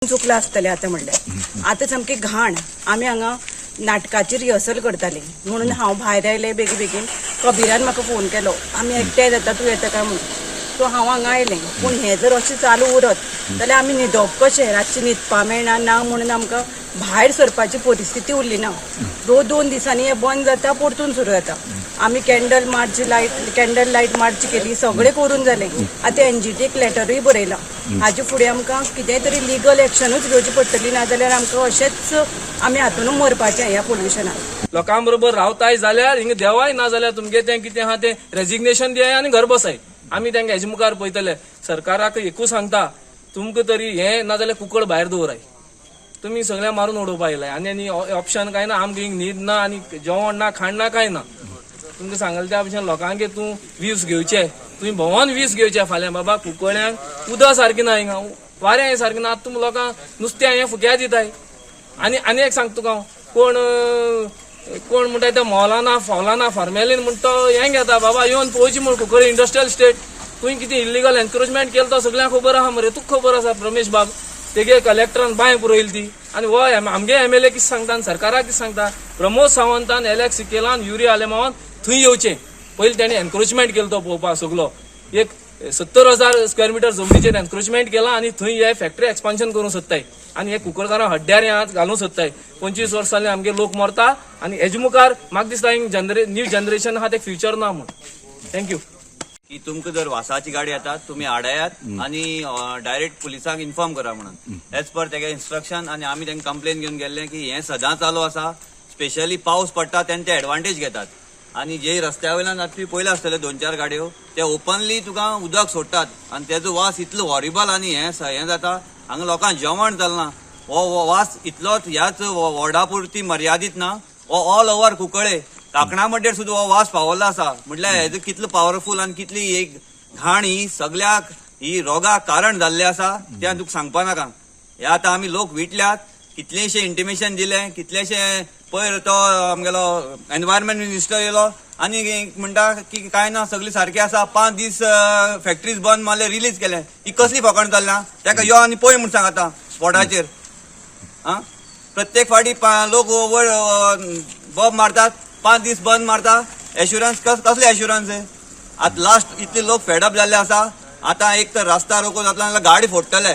चुकलां आसतलें आतां म्हणल्यार आतां सामकी घाण. आमी हांगा नाटकाची रिहर्सल करताली म्हणून हांव भायर आयलें बेगीन बेगीन. कबीरान म्हाका फोन केलो, आमी एकठांय जाता, तूं येता काय म्हणून. सो हांव हांगा आयलें. पूण हें जर अशें चालू उरत जाल्यार आमी न्हिदप कशें? रातचें न्हिदपा मेळना ना म्हणून आमकां भायर सरपाची परिस्थिती उरली ना. 2-2 दिसांनी हें बंद जाता, परतून सुरू जाता. आमी candle march light candle light march केली, सगळें करून जालें. आतां एनजीटीक लेटरूय बरयलां. हाजे फुडें आमकां कितेंय तरी लिगल एक्शनूच घेवची पडटली, नाजाल्यार आमकां अशेंच आमी हातून मरपाचें ह्या पोल्युशनान. लोकां बरोबर रावताय जाल्यार हिंगा देवाय, ना जाल्यार तुमगे तें कितें आहा तें रेजिग्नेशन दियाय आनी घर बसाय. आमी तेंका हेजे मुखार पळयतले. सरकाराक एकूच सांगता, तुमकां तरी हें ना जाल्यार कुकड भायर दवराय. तुमी सगळ्या मारून उडोवपा येयलाय आनी आनी ऑप्शन काय ना. आमकां हिंग न्हीद ना आनी जेवण ना, खाण ना, कांय ना. तुमकां सांगले त्या भशेन लोकांक तूं वीस घेवचे, तुमी भोंवन वीस घेवचे. फाल्यां बाबा कुंकळ्यांक उदक सारकें ना, हिंगा वारें सारकें ना. आतां तुमी लोकांक नुस्तें हें फुक्या दिताय. आनी आनी एक सांगता तुका हांव, कोण कोण म्हणटा ते मॉलाना फॉलाना फॉर्मेलीन म्हण तो हें घेता. बाबा येवन पळोवची म्हण कुंकळ्ळी इंडस्ट्रियल स्टेट तुवें कितें इल्लिगल एनक्रोचमेंट केलें तो सगळ्यांक खबर आहा मरे. तुका खबर आसा रमेश बाब, तेगे कलेक्टरान बांय पुरयली ती. आनी हो आमगे एमएलए कितें सांगता आनी सरकाराक कितें सांगता? प्रमोद सावंतान, एलेक्स सिकेलान, युरी आलेमावान थंय येवचें पयलीं. तेणें एनक्रोचमेंट केलो तो पळोवपाक. सगलो एक 70,000 स्क्वेअर मिटर जमनीचेर एनक्रोचमेंट केलां आनी थंय हे फॅक्टरी एक्सपान्शन करूंक सोदताय आनी हे कुंकळकारां हड्ड्यार हे आज घालूंक सोदताय. 25 वर्सां जालीं आमगे लोक मरता आनी हेजे मुखार म्हाका दिसता हिंग न्यू जनरेशन आहा ते फ्युचर ना म्हूण. Thank you. की तुमकां जर वासाची गाडी येता, तुमी आडायात आनी डायरेक्ट पुलिसांक इन्फॉर्म करा म्हणून. एज पर तेगे इन्स्ट्रक्शन आनी आमी तांकां कंप्लेन घेवन गेल्ले की हें सदां चालू आसा. स्पेशली पावस पडटा तेन्ना ते एडवांटेज घेतात आनी जे रस्त्या वयल्यान आतां तुवें पळयलां आसतले, दोन चार गाडयो ते ओपनली तुका उदक सोडटात आनी तेजो वास इतलो हॉरिबल आनी हें हें जाता. हांगा लोकांक जेवण चलना. हो हो वास इतलोच ह्याच वॉर्डा पुरती मर्यादीत ना, हो ऑल ओवर कुंकळे, काकणा मड्डेर सुद्दां हो वास पावल्लो आसा. म्हटल्यार हेजो कितलो पावरफूल आनी कितली एक घाण ही सगळ्याक ही रोगाक कारण जाल्ले आसा तें तुका सांगपा नाका. हे आतां आमी लोक विटल्यात. कितलेशे इंटिमेशन दिले, कितलेशे. पयर तो आमगेलो एनवायरमेंट मिनिस्टर येयलो आनी म्हणटा की कांय ना, सगळी सारकी आसा. 5 दीस फॅक्टरीज बंद मारले, रिलीज केले. ही कसली फकाण चल्ल्या? ताका यो आनी पळय म्हूण सांग आतां स्पॉटाचेर. आ प्रत्येक फावटी लोक वयर बॉम्ब मारतात, 5 दीस बंद मारता. एश्युरन्स कसले एश्युरन्स? आतां लास्ट इतले लोक फेडअप जाल्ले आसा. आतां एक तर रस्ता रोको जातलो नाल्यार गाडी फोडटले.